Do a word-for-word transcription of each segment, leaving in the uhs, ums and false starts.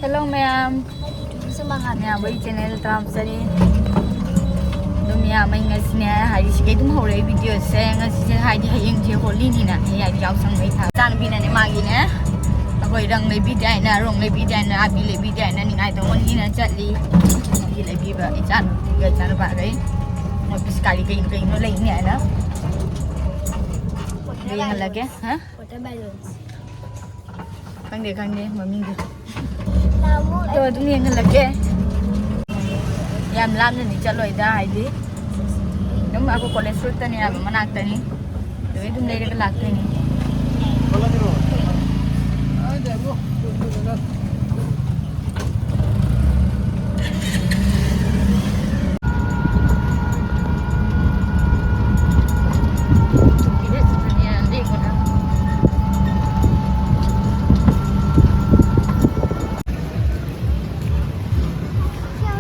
Hello ꯃꯌꯥꯝ, ꯃꯌꯥꯝ ꯑꯩ ꯆꯦꯅꯦꯜ ꯇꯔꯥꯃꯥꯄꯜ ꯆꯅꯤ꯫ ꯑꯗꯨꯝ ꯃꯌꯥꯝ ꯑꯩ ꯉꯁꯤꯅꯦ, ꯍꯥꯏꯗꯤ ꯁꯤꯗꯩ ꯑꯗꯨꯝ ꯍꯧꯔꯛꯑꯦ ꯚꯤꯗꯤꯑꯣꯁꯦ꯫ ꯉꯁꯤꯁꯦ ꯍꯥꯏꯗꯤ ꯍꯌꯦꯡꯁꯦ ꯍꯣꯂꯤꯅꯤꯅ ꯑꯩ ꯍꯥꯏꯗꯤ ꯌꯥꯎꯁꯪ ꯃꯩ ꯊꯥ꯫ ꯏꯆꯥꯅꯨꯄꯤꯅꯅꯦ ꯃꯥꯒꯤꯅꯦ ꯑꯩꯈꯣꯏ ꯔꯪ ꯂꯩꯕꯤꯗꯦ ꯍꯥꯏꯅ, ꯔꯣꯡ ꯂꯩꯕꯤꯗꯦ ꯍꯥꯏꯅ, ꯑꯥꯕꯤ ꯂꯩꯕꯤꯗꯦ ꯍꯥꯏꯅ ꯅꯤꯡꯉꯥꯏ ꯇꯧꯃꯟꯒꯤꯅ ꯆꯠꯂꯤ꯫ ꯑꯩꯒꯤ ꯂꯩꯕꯤꯕ ꯏꯆꯥꯅꯨꯄꯤꯒ ꯏꯆꯥꯅꯨꯄꯥꯈꯩ ꯃꯣꯏ ꯄꯤꯁꯀꯥꯔꯤ ꯀꯩꯅꯣ ꯀꯩꯅꯣ ꯂꯩꯅꯤ ꯍꯥꯏꯅ꯫ ꯑꯗꯨ ꯌꯦꯡꯍꯜꯂꯒꯦ꯫ ꯍꯥ? Water balloons. ꯈꯪꯗꯦ, ꯈꯪꯗꯦ ꯃꯃꯤꯡꯗꯤ꯫ ꯇꯣ, ꯑꯗꯨꯝ ꯌꯦꯡꯍꯜꯂꯛꯀꯦ꯫ ꯌꯥꯝ ꯂꯥꯞꯅꯗꯤ ꯆꯠꯂꯣꯏꯗ, ꯍꯥꯏꯗꯤ ꯑꯗꯨꯝ ꯑꯩꯈꯣꯏ ꯀꯣꯂꯦꯖ ꯔꯣꯠꯇꯅꯦ, ꯌꯥꯝ ꯃꯅꯥꯛꯇꯅꯤ꯫ ꯑꯗꯨꯗꯩ ꯑꯗꯨꯝ ꯂꯩꯔꯒ ꯂꯥꯛꯇꯣꯏꯅꯤ꯫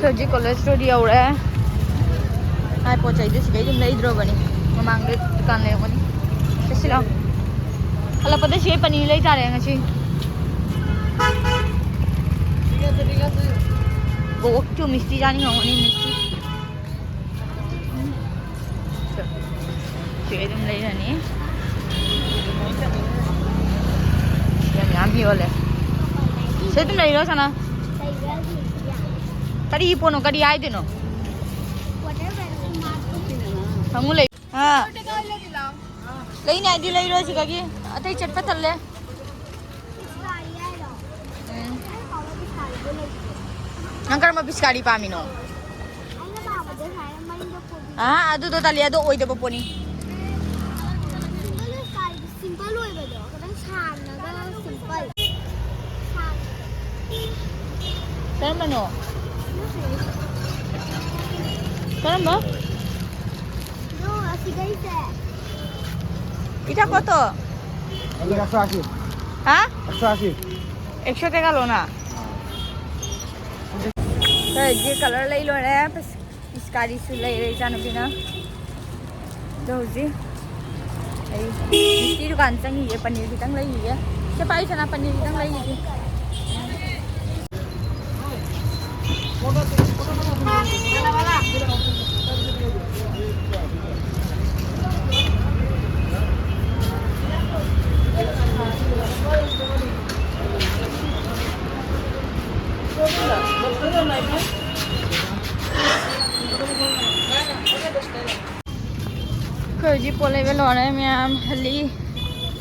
ꯍꯧꯖꯤꯛ ꯀꯣꯂꯦꯖ ꯔꯣꯠ ꯌꯧꯔꯦ꯫ ꯃꯥꯏ ꯄꯣꯠ ꯆꯩꯗꯨ ꯁꯤꯗꯩ ꯑꯗꯨꯝ ꯂꯩꯗ꯭ꯔꯣꯕꯅꯤ꯫ ꯃꯃꯥꯡꯗ ꯗꯨꯀꯥꯟ ꯂꯩꯔꯝꯒꯅꯤ꯫ ꯆꯠꯁꯤ ꯂꯥꯎ꯫ ꯍꯜꯂꯛꯄꯗ ꯁꯤꯗꯩ ꯄꯅꯤꯔ ꯂꯩ ꯇꯥꯔꯦ ꯉꯁꯤ꯫ ꯕꯣꯛꯁꯇꯨ ꯃꯤꯁꯇꯤ ꯆꯥꯅꯤꯡꯉꯝꯒꯅꯤ, ꯃꯤꯁꯇꯤ꯫ ꯁꯤ ꯑꯗꯨꯝ ꯂꯩꯔꯅꯤ꯫ ꯌꯥꯝ ꯌꯥꯝ ꯌꯣꯜꯂꯦ꯫ ꯁꯤ ꯑꯗꯨꯝ ꯂꯩꯔꯣ ꯁꯅꯥ꯫ ꯀꯔꯤ ꯄꯣꯠꯅꯣ? ꯀꯔꯤ ꯍꯥꯏꯗꯣꯏꯅꯣ? ꯍꯪꯉꯨ ꯂꯩ꯫ ꯑꯥ꯫ ꯂꯩꯅꯤ ꯍꯥꯏꯗꯤ ꯂꯩꯔꯣ ꯁꯤꯗꯒꯤ꯫ ꯑꯇꯩ ꯆꯠꯄ ꯇꯜꯂꯦ꯫ ꯎꯝ꯫ ꯅꯪ ꯀꯔꯝꯕ ꯄꯤꯁꯀꯥꯔꯤ ꯄꯥꯝꯃꯤꯅꯣ? ꯑꯥ, ꯑꯗꯨꯗꯣ ꯇꯜꯂꯤ, ꯑꯗꯣ ꯑꯣꯏꯗꯕ ꯄꯣꯠꯅꯤ꯫ ꯁꯤꯝꯄꯜ ꯑꯣꯏꯕꯗꯣ, ꯈꯤꯇꯪ ꯁꯥꯡꯉꯒ ꯁꯤꯝꯄꯜ꯫ ꯀꯔꯝꯕꯅꯣ? ꯀꯔꯝꯕ? ꯑꯗꯣ ꯑꯁꯤꯗꯩꯁꯦ꯫ Ita cuánto? Ini rasa asin. Ha? Rasa asin. Ekso teka lo na. ꯁꯦ, ꯀꯂꯔ ꯂꯩ ꯂꯣꯏꯔꯦ꯫ ꯄꯤꯁ-, ꯄꯤꯁꯀꯥꯔꯤꯁꯨ ꯂꯩꯔꯦ ꯏꯆꯥꯅꯨꯄꯤꯅ꯫ ꯑꯗꯣ ꯍꯧꯖꯤꯛ ꯑꯩ ꯃꯤꯁꯇꯤ ꯗꯨꯀꯥꯟ ꯆꯪꯉꯤꯒꯦ, ꯄꯅꯤꯔ ꯈꯤꯇꯪ ꯂꯩꯈꯤꯒꯦ꯫ ꯁꯦ ꯄꯥꯏꯌꯨ ꯁꯅꯥ, ꯄꯅꯤꯔ ꯈꯤꯇꯪ ꯂꯩꯈꯤꯒꯦ꯫ ꯑꯩꯈꯣꯏ ꯍꯧꯖꯤꯛ ꯄꯣꯠ ꯂꯩꯕ ꯂꯣꯏꯔꯦ ꯃꯌꯥꯝ, ꯍꯜꯂꯤ꯫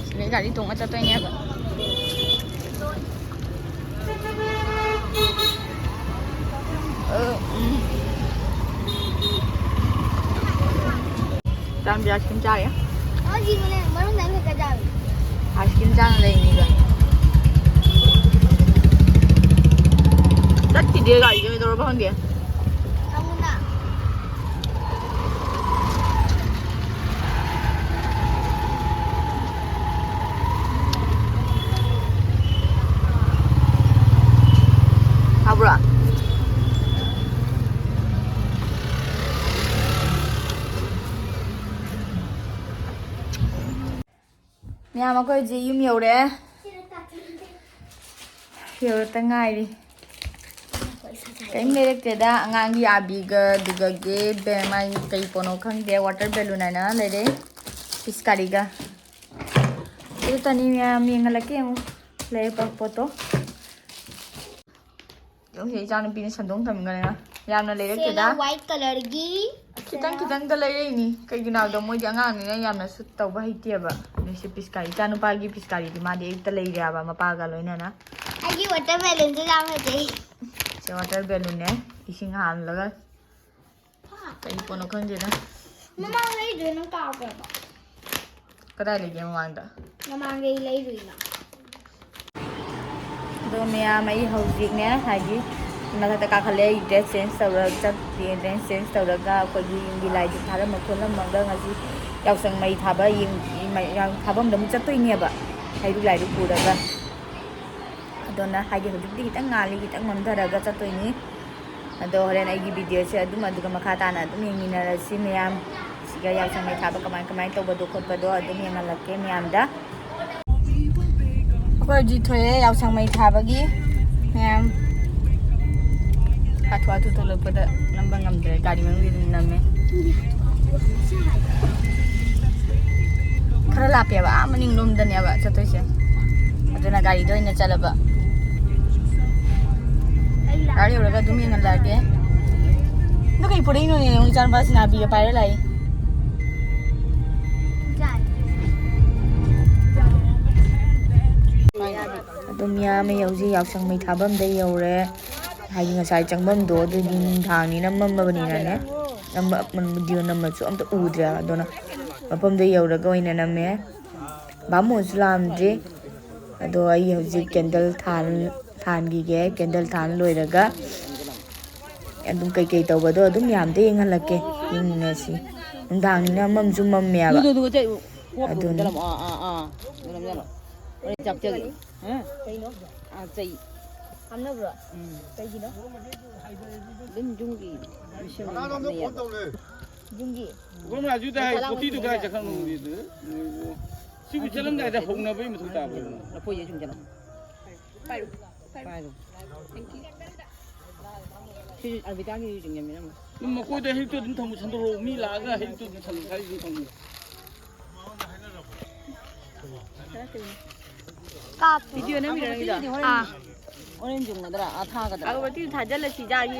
ꯁꯤꯗꯩ ꯒꯥꯔꯤ ꯇꯣꯡꯉ ꯆꯠꯇꯣꯏꯅꯦꯕ꯫ ꯑ, ꯎꯝ꯫ ꯆꯥꯝꯕꯤ ice cream ꯆꯥꯔꯦ꯫ ꯑꯣ, ꯁꯤ ꯃꯅꯦ, ꯃꯅꯨꯡꯗ ꯑꯃ ꯍꯦꯛꯇ ꯆꯥꯕꯤ꯫ Ice cream ꯆꯥꯅ ꯂꯩꯅꯤꯕ꯫ ꯆꯠꯈꯤꯗꯦ ꯒꯥꯔꯤꯗꯣ, ꯀꯩꯗꯧꯔꯕ ꯈꯪꯗꯦ꯫ ꯈꯪꯉꯨꯅ꯫ ꯍꯥꯎꯕ꯭ꯔꯣ? ꯃꯌꯥꯝ, ꯑꯩꯈꯣꯏ ꯍꯧꯖꯤꯛ ꯌꯨꯝ ꯌꯧꯔꯦ꯫ ꯌꯧꯔꯛꯇ ꯉꯥꯏꯔꯤ꯫ ꯀꯔꯤꯝ ꯂꯩꯔꯛꯇꯦꯗ꯫ ꯑꯉꯥꯡꯒꯤ ꯑꯥꯕꯤꯒ, ꯑꯗꯨꯒ ꯒꯦ ꯕꯦ-, ꯃꯥꯒꯤ ꯀꯩ ꯄꯣꯠꯅꯣ ꯈꯪꯗꯦ, water balloon ꯍꯥꯏꯅ ꯂꯩꯔꯦ, ꯄꯤꯁꯀꯥꯔꯤꯒ꯫ ꯑꯗꯨꯇꯅꯤ ꯃꯌꯥꯝ, ꯌꯦꯡꯍꯜꯂꯛꯀꯦ ꯑꯃꯨꯛ ꯂꯩꯔꯛꯄ ꯄꯣꯠꯇꯣ꯫ ꯌꯦꯡꯉꯨꯁꯦ, ꯏꯆꯥꯅꯨꯄꯤꯅ ꯁꯟꯗꯣꯡ ꯊꯝꯃꯤꯟꯈ꯭ꯔꯦꯅ꯫ ꯌꯥꯝꯅ ꯂꯩꯔꯛꯇꯦꯗ꯫ ꯁꯤꯅ white colourꯒꯤ꯫ ꯈꯤꯇꯪ ꯈꯤꯇꯪꯗ ꯂꯩꯔꯛꯏꯅꯤ꯫ ꯀꯩꯒꯤꯅꯣ ꯍꯥꯏꯕꯗ ꯃꯣꯏꯗꯤ ꯑꯉꯥꯡꯅꯤꯅ ꯌꯥꯝꯅ ꯁꯨꯠ ꯇꯧꯕ ꯍꯩꯇꯦꯕ꯫ ꯑꯗꯨ ꯁꯤ ꯄꯤꯁꯀꯥꯔꯤ, ꯏꯆꯥꯅꯨꯄꯥꯒꯤ ꯄꯤꯁꯀꯥꯔꯤꯗꯤ ꯃꯥꯗꯤ ꯑꯌꯨꯛꯇ ꯂꯩꯔꯦꯕ ꯃꯄꯥꯒ ꯂꯣꯏꯅꯅ꯫ ꯑꯩꯒꯤ water balloonꯁꯨ ꯌꯥꯝ ꯐꯖꯩ꯫ ꯁꯤ water balloonꯅꯦ, ꯏꯁꯤꯡ ꯍꯥꯜꯂꯒ꯫ ꯀꯩ ꯄꯣꯠꯅꯣ ꯈꯪꯗꯦꯗ꯫ ꯃꯃꯥꯡ ꯂꯩꯗꯣꯏ ꯅꯪ ꯀꯥꯎꯈ꯭ꯔꯕ? ꯀꯗꯥꯏ ꯂꯩꯒꯦ ꯃꯃꯥꯡꯗ? ꯃꯃꯥꯡꯗꯩ ꯂꯩꯔꯨꯏꯅ꯫ ꯑꯗꯣ ꯃꯌꯥꯝ, ꯑꯩ ꯍꯧꯖꯤꯛꯅꯦ, ꯍꯥꯏꯗꯤ ꯃꯊꯛꯇ ꯀꯥꯈꯠꯂꯦ, ꯑꯩ dress change ꯇꯧꯔꯒ ꯆꯠꯇꯦ꯫ Dress change ꯇꯧꯔꯒ ꯑꯩꯈꯣꯏꯒꯤ ꯌꯨꯝꯒꯤ ꯂꯥꯏ ꯙꯨꯛ ꯊꯥꯔꯝꯃ ꯈꯣꯠꯂꯝꯃꯒ ꯉꯁꯤ ꯌꯥꯎꯁꯪ ꯃꯩ ꯊꯥꯕ ꯌꯦꯡ-, ꯃꯩ-, ꯌꯥꯎ-, ꯊꯥꯐꯝꯗ ꯑꯃꯨꯛ ꯆꯠꯇꯣꯏꯅꯦꯕ, ꯍꯩꯔꯨꯛ ꯂꯥꯏꯔꯨꯛ ꯄꯨꯔꯒ꯫ ꯑꯗꯨꯅ ꯍꯥꯏꯗꯤ ꯍꯧꯖꯤꯛꯇꯤ ꯈꯤꯇꯪ ꯉꯥꯜꯂꯤ, ꯈꯤꯇꯪ ꯃꯝꯊꯔꯒ ꯆꯠꯇꯣꯏꯅꯤ꯫ ꯑꯗꯣ ꯍꯣꯔꯦꯟ ꯑꯩꯒꯤ videoꯁꯦ ꯑꯗꯨꯝ ꯑꯗꯨꯒ ꯃꯈꯥ ꯇꯥꯅ ꯑꯗꯨꯝ ꯌꯦꯡꯃꯤꯟꯅꯔꯁꯤ ꯃꯌꯥꯝ꯫ ꯁꯤꯒ ꯌꯥꯎꯁꯪ ꯃꯩ ꯊꯥꯕ ꯀꯃꯥꯏ ꯀꯃꯥꯏ ꯇꯧꯕꯗꯣ ꯈꯣꯠꯄꯗꯣ ꯑꯗꯨꯝ ꯌꯦꯡꯍꯜꯂꯛꯀꯦ ꯃꯌꯥꯝꯗ꯫ ꯑꯩꯈꯣꯏ ꯍꯧꯖꯤꯛ ꯊꯣꯛꯑꯦ ꯌꯥꯎꯁꯪ ꯃꯩ ꯊꯥꯕꯒꯤ ꯃꯌꯥꯝ꯫ ꯍꯥꯊꯨ ꯍꯥꯊꯨ ꯊꯣꯛꯂꯛꯄꯗ ꯅꯝꯕ ꯉꯝꯗ꯭ꯔꯦ, ꯒꯥꯔꯤ ꯃꯅꯨꯡꯗꯤ ꯑꯗꯨꯝ ꯅꯝꯃꯦ꯫ ꯈꯔ ꯂꯥꯞꯄꯦꯕ, ꯑꯥ ꯃꯅꯤꯡꯂꯣꯝꯗꯅꯦꯕ ꯆꯠꯇꯣꯏꯁꯦ, ꯑꯗꯨꯅ ꯒꯥꯔꯤꯗ ꯑꯣꯏꯅ ꯆꯠꯂꯕ꯫ ꯑꯥ ꯌꯧꯔꯒ ꯑꯗꯨꯝ ꯌꯦꯡꯍꯜꯂꯛꯑꯒꯦ꯫ ꯑꯗꯣ ꯀꯩ ꯄꯨꯔꯛꯏꯅꯣꯅꯦ? ꯅꯪ ꯏꯆꯥꯅꯨꯄꯥꯁꯤꯅ ꯕꯤꯒ ꯄꯥꯏꯔ ꯂꯥꯛꯏ꯫ ꯑꯗꯨꯝ ꯃꯤꯌꯥꯝ ꯑꯃ ꯍꯧꯖꯤꯛ ꯌꯥꯎꯁꯪ ꯃꯩ ꯊꯥꯐꯝꯗ ꯌꯧꯔꯦ꯫ ꯍꯥꯏꯗꯤ ꯉꯁꯥꯏ ꯆꯪꯐꯝꯗꯣ ꯑꯗꯨꯗꯤ ꯅꯨꯡꯗꯥꯡꯅꯤꯅ ꯃꯝꯃꯕꯅꯤꯅꯅꯦ꯫ ꯅꯝꯕ-, ꯚꯤꯗꯤꯑꯣ ꯅꯝꯕꯁꯨ ꯑꯝꯇ ꯎꯗ꯭ꯔꯦ꯫ ꯑꯗꯨꯅ ꯃꯐꯝꯗ ꯌꯧꯔꯒ ꯑꯣꯏꯅ ꯅꯝꯃꯦ꯫ ꯕꯥꯃꯣꯟꯁꯨ ꯂꯥꯛꯑꯝꯗ꯭ꯔꯤ꯫ ꯑꯗꯣ ꯑꯩ ꯍꯧꯖꯤꯛ ꯀꯦꯟꯗꯜ ꯊꯥꯟ-, ꯊꯥꯟꯈꯤꯒꯦ꯫ ꯀꯦꯟꯗꯜ ꯊꯥꯟ ꯂꯣꯏꯔꯒ ꯑꯗꯨꯝ ꯀꯩꯀꯩ ꯇꯧꯕꯗꯣ ꯑꯗꯨꯝ ꯃꯌꯥꯝꯗ ꯌꯦꯡꯍꯜꯂꯛꯀꯦ꯫ ꯌꯦꯡꯃꯤꯟꯅꯁꯤ꯫ ꯅꯨꯡꯗꯥꯡꯅꯤꯅ ꯃꯝꯁꯨ ꯃꯝꯃꯦꯕ꯫ ꯑꯗꯨꯅ ꯑꯥ, ꯑꯥ, ꯑꯥ꯫ ꯑꯗꯨꯅ ꯆꯥꯛꯆꯒꯦ꯫ ꯍꯥ? ꯀꯩꯅꯣ? ꯑꯥ, ꯆꯩ꯫ ꯍꯥꯞꯅꯕ꯭ꯔꯣ? ꯎꯝ꯫ ꯀꯩꯒꯤꯅꯣ? ꯑꯗꯨꯝ ꯌꯨꯝꯒꯤ ꯃꯤꯁꯤꯡ ꯂꯩꯌꯦꯕ꯫ ꯌꯨꯝꯒꯤ? ꯒꯣꯔꯃꯦꯟ ꯑꯗꯨꯗ ꯍꯥꯏ, ꯄꯣꯇꯤꯗꯨ ꯀꯥꯏ ꯆꯠꯈ꯭ꯔꯕꯅꯣ ꯈꯪꯗꯦ ꯑꯗꯨ꯫ ꯁꯤꯕꯨ ꯆꯠꯂꯝꯗꯥꯏꯗ ꯍꯧꯅꯕꯒꯤ ꯃꯊꯧ ꯇꯥꯕ꯭ꯔꯣ? ꯂꯐꯣꯏꯁꯦ ꯁꯨꯝ ꯆꯠꯂꯝꯃꯣ꯫ ꯄꯥꯏꯔꯣ꯫ ꯄꯥꯏꯔꯣ꯫ ꯁꯤꯁꯨ ꯑꯔꯕꯤꯇꯥꯒꯤ ꯆꯤꯡꯖꯟꯕꯤꯔꯝꯃꯣ꯫ ꯑꯗꯨꯝ ꯃꯈꯣꯏꯗ ꯍꯦꯛꯇ ꯑꯗꯨꯝ ꯊꯝꯃꯨ, ꯁꯟꯗꯣꯔꯛꯑꯣ꯫ ꯃꯤ ꯂꯥꯛꯑꯒ ꯍꯦꯛꯇ ꯑꯗꯨꯝ ꯁꯟꯗꯣꯛ ꯁ꯭ꯋꯥꯏꯗ ꯑꯗꯨꯝ ꯊꯝꯃꯨ꯫ ꯀꯥꯞ-, ꯚꯤꯗꯤꯑꯣ ꯅꯝꯃꯤꯔꯣ ꯅꯪꯒꯤꯗꯣ? ꯑꯥ꯫ ꯍꯣꯔꯦꯟ ꯌꯨꯡꯒꯗ꯭ꯔꯥ? ꯑꯥ, ꯊꯥꯒꯗ꯭ꯔꯥ? ꯑꯒꯔꯕꯠꯇꯤ ꯊꯥꯖꯤꯜꯂꯁꯤ, ꯖꯥꯒꯤ꯫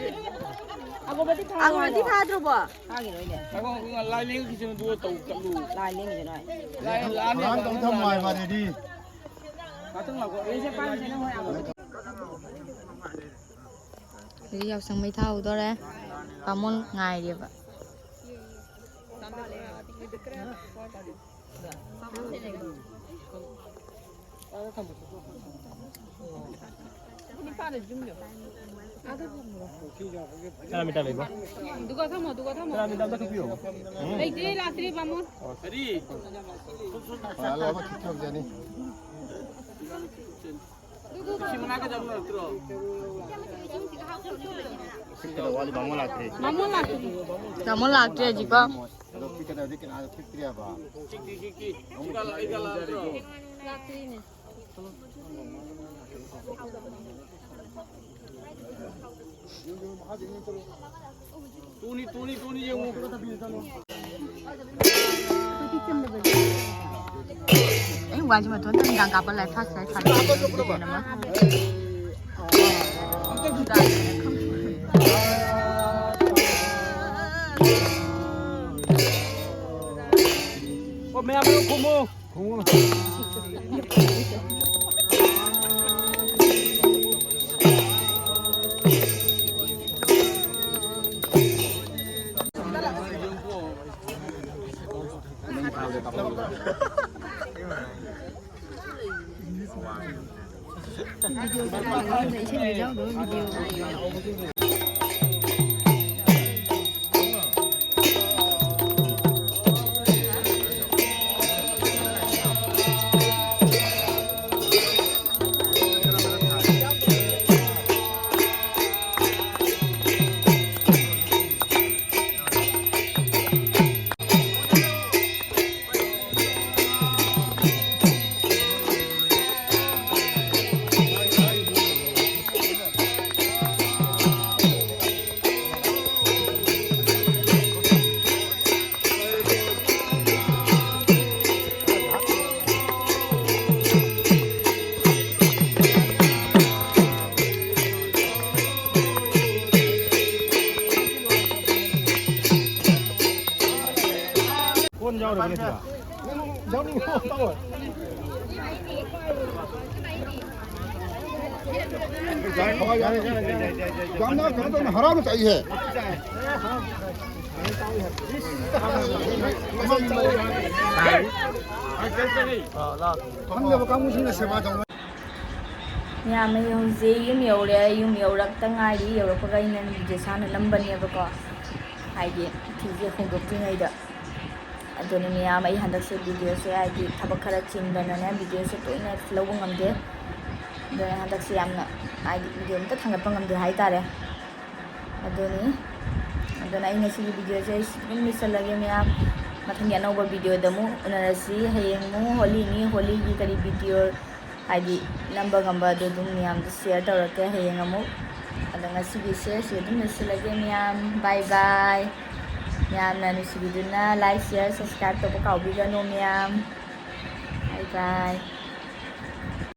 ꯑꯒꯔꯕꯠꯇꯤ ꯊꯥꯔꯣ ꯑꯒꯔꯕꯠꯇꯤ ꯍꯥꯏꯔꯣ꯫ ꯊꯥꯗ꯭ꯔꯕꯣ? ꯊꯥꯈꯤꯔꯣꯏꯅꯦ꯫ ꯉꯥꯏꯈꯣ, ꯉꯥꯏꯈꯣ, ꯂꯥꯏ ꯂꯦꯡꯉꯛꯈꯤꯁꯅꯨ, ꯑꯗꯨꯒ ꯇꯧ ꯀꯠꯂꯨ꯫ ꯂꯥꯏ ꯂꯦꯡꯈꯤꯁꯅꯨ ꯍꯥꯏ꯫ ꯂꯥꯏ ꯂꯥꯛꯑꯅꯤ, ꯍꯔꯥꯎ ꯇꯧ ꯊꯝꯃꯣ ꯍꯥꯏꯕ, ꯑꯗꯨꯗꯤ꯫ ꯉꯥꯛꯇꯪ ꯉꯥꯏꯈꯣ꯫ ꯂꯩꯁꯦ ꯄꯥꯏꯔꯤꯁꯦ ꯅꯪ ꯍꯣꯏ ꯑꯒꯔꯕꯠꯇꯤ꯫ ꯍꯧꯖꯤꯛ ꯌꯥꯎꯁꯪ ꯃꯩ ꯊꯥꯍꯧꯗꯣꯔꯦ꯫ ꯕꯥꯃꯣꯟ ꯉꯥꯏꯔꯤꯕ꯫ ꯀꯅꯥ ꯃꯤꯇꯥ ꯂꯩꯕ? ꯀꯅꯥ ꯃꯤꯇꯥ ꯑꯝꯇ ꯈꯛꯄꯤꯌꯣ꯫ ꯂꯩꯇ꯭ꯔꯤ, ꯂꯥꯛꯇ꯭ꯔꯤ, ꯕꯥꯃꯣꯟ꯫ ꯀꯔꯤ? ꯂꯥꯛꯑꯕ ꯈꯤꯛꯈ꯭ꯔꯕꯖꯥꯠꯅꯤ꯫ ꯁꯤ ꯃꯅꯥꯛꯇ ꯆꯪꯉꯨ ꯅꯠꯇ꯭ꯔꯣ? ꯈꯤꯛꯀꯗꯕ ꯋꯥꯠꯂꯤ, ꯕꯥꯃꯣꯟ ꯂꯥꯛꯇ꯭ꯔꯤ꯫ ꯕꯥꯃꯣꯟ ꯂꯥꯛꯇ꯭ꯔꯤ꯫ ꯕꯥꯃꯣꯟ ꯂꯥꯛꯇ꯭ꯔꯤ ꯍꯧꯖꯤꯛꯐꯥꯎ꯫ ꯑꯗꯣ ꯈꯤꯛꯀꯗꯕꯗꯤ ꯀꯅꯥꯁꯨ ꯈꯤꯛꯇ꯭ꯔꯤꯑꯕ? ꯈꯤꯛꯇꯤ, ꯈꯤꯛꯇꯤ꯫ ꯁꯤꯒ ꯂꯥꯛ-, ꯑꯩꯒ ꯂꯥꯛꯇ꯭ꯔꯣ? ꯂꯥꯛꯇ꯭ꯔꯤꯅꯦ꯫ ꯇꯨꯅꯤ, ꯇꯨꯅꯤ, ꯇꯨꯅꯤ ꯌꯦꯡꯉꯨ꯫ ꯑꯩ ꯋꯥꯁꯦ ꯃꯊꯣꯟ ꯅꯨꯃꯤꯗꯥꯡ ꯀꯥꯞꯄ ꯂꯥꯏ ꯐꯥꯁ ꯂꯥꯏ ꯐꯥꯁ꯫ ꯑꯝꯇ ꯏꯁꯩ ꯌꯥꯎꯗꯕ ꯚꯤꯗꯤꯑꯣ꯫ ꯀꯣꯟ ꯌꯥꯎꯔꯕꯅꯦ ꯁꯤꯗ꯫ ꯌꯥꯎꯅꯤꯡꯉꯣ, ꯇꯧꯔꯣ꯫ ꯌꯥꯝꯅ ꯀꯩꯅꯣ ꯇꯧꯅ ꯍꯔꯥꯎꯅ ꯆꯥꯏꯍꯦ꯫ ꯈꯪꯗꯕ ꯀꯥꯡꯕꯨꯁꯤꯡꯅ ꯁꯦꯕꯥ ꯇꯧꯕ꯫ ꯃꯌꯥꯝ, ꯑꯩ ꯍꯧꯖꯤꯛ ꯌꯨꯝ ꯌꯧꯔꯦ꯫ ꯌꯨꯝ ꯌꯧꯔꯛꯇ ꯉꯥꯏꯔꯤ꯫ ꯌꯧꯔꯛꯄꯒ ꯑꯩꯅ ꯚꯤꯗꯤꯑꯣ ꯁꯥꯅ ꯅꯝꯕꯅꯦꯕꯀꯣ, ꯍꯥꯏꯗꯤ ꯐꯤꯁꯦ ꯍꯣꯡꯗꯣꯛꯇ꯭ꯔꯤꯉꯩꯗ꯫ ꯑꯗꯨꯅ ꯃꯌꯥꯝ, ꯑꯩ ꯍꯟꯗꯛꯁꯦ ꯚꯤꯗꯤꯑꯣꯁꯦ, ꯍꯥꯏꯗꯤ ꯊꯕꯛ ꯈꯔ ꯆꯤꯟꯗꯅꯅꯦ, ꯚꯤꯗꯤꯑꯣꯁꯦ ꯇꯣꯏꯅ ꯂꯧꯕ ꯉꯝꯗꯦ꯫ ꯑꯗꯨꯅ ꯍꯟꯗꯛꯁꯦ ꯌꯥꯝꯅ, ꯍꯥꯏꯗꯤ ꯚꯤꯗꯤꯑꯣ ꯑꯝꯇ ꯊꯥꯡꯒꯠꯄ ꯉꯝꯗꯦ ꯍꯥꯏꯇꯥꯔꯦ꯫ ꯑꯗꯨꯅꯤ꯫ ꯑꯗꯨꯅ ꯑꯩ ꯉꯁꯤꯒꯤ ꯚꯤꯗꯤꯑꯣꯁꯦ ꯑꯩ ꯁꯤ ꯑꯗꯨꯝ ꯂꯣꯏꯁꯤꯜꯂꯒꯦ ꯃꯌꯥꯝ꯫ ꯃꯊꯪꯒꯤ ꯑꯅꯧꯕ ꯚꯤꯗꯤꯑꯣꯗ ꯑꯃꯨꯛ ꯎꯅꯔꯁꯤ꯫ ꯍꯌꯦꯡ ꯑꯃꯨꯛ ꯍꯣꯂꯤꯅꯤ, ꯍꯣꯂꯤꯒꯤ ꯀꯔꯤ ꯚꯤꯗꯤꯑꯣ, ꯍꯥꯏꯗꯤ ꯅꯝꯕ ꯉꯝꯕ ꯑꯗꯨ ꯑꯗꯨꯝ ꯃꯌꯥꯝꯗ ꯁꯤꯌꯔ ꯇꯧꯔꯛꯀꯦ ꯍꯌꯦꯡ ꯑꯃꯨꯛ꯫ ꯑꯗꯣ ꯉꯁꯤꯒꯤꯁꯦ ꯁꯤ ꯑꯗꯨꯝ ꯂꯣꯏꯁꯤꯜꯂꯒꯦ ꯃꯌꯥꯝ꯫ ꯕꯥꯏ ꯕꯥꯏ꯫ ꯃꯌꯥꯝꯅ ꯅꯨꯡꯁꯤꯕꯤꯗꯨꯅ ꯂꯥꯏꯛ, ꯁꯤꯌꯔ, ꯁꯕꯁꯀ꯭ꯔꯥꯏꯕ ꯇꯧꯕ ꯀꯥꯎꯕꯤꯒꯅꯨ ꯃꯌꯥꯝ꯫ ꯕꯥꯏ ꯕꯥꯏ꯫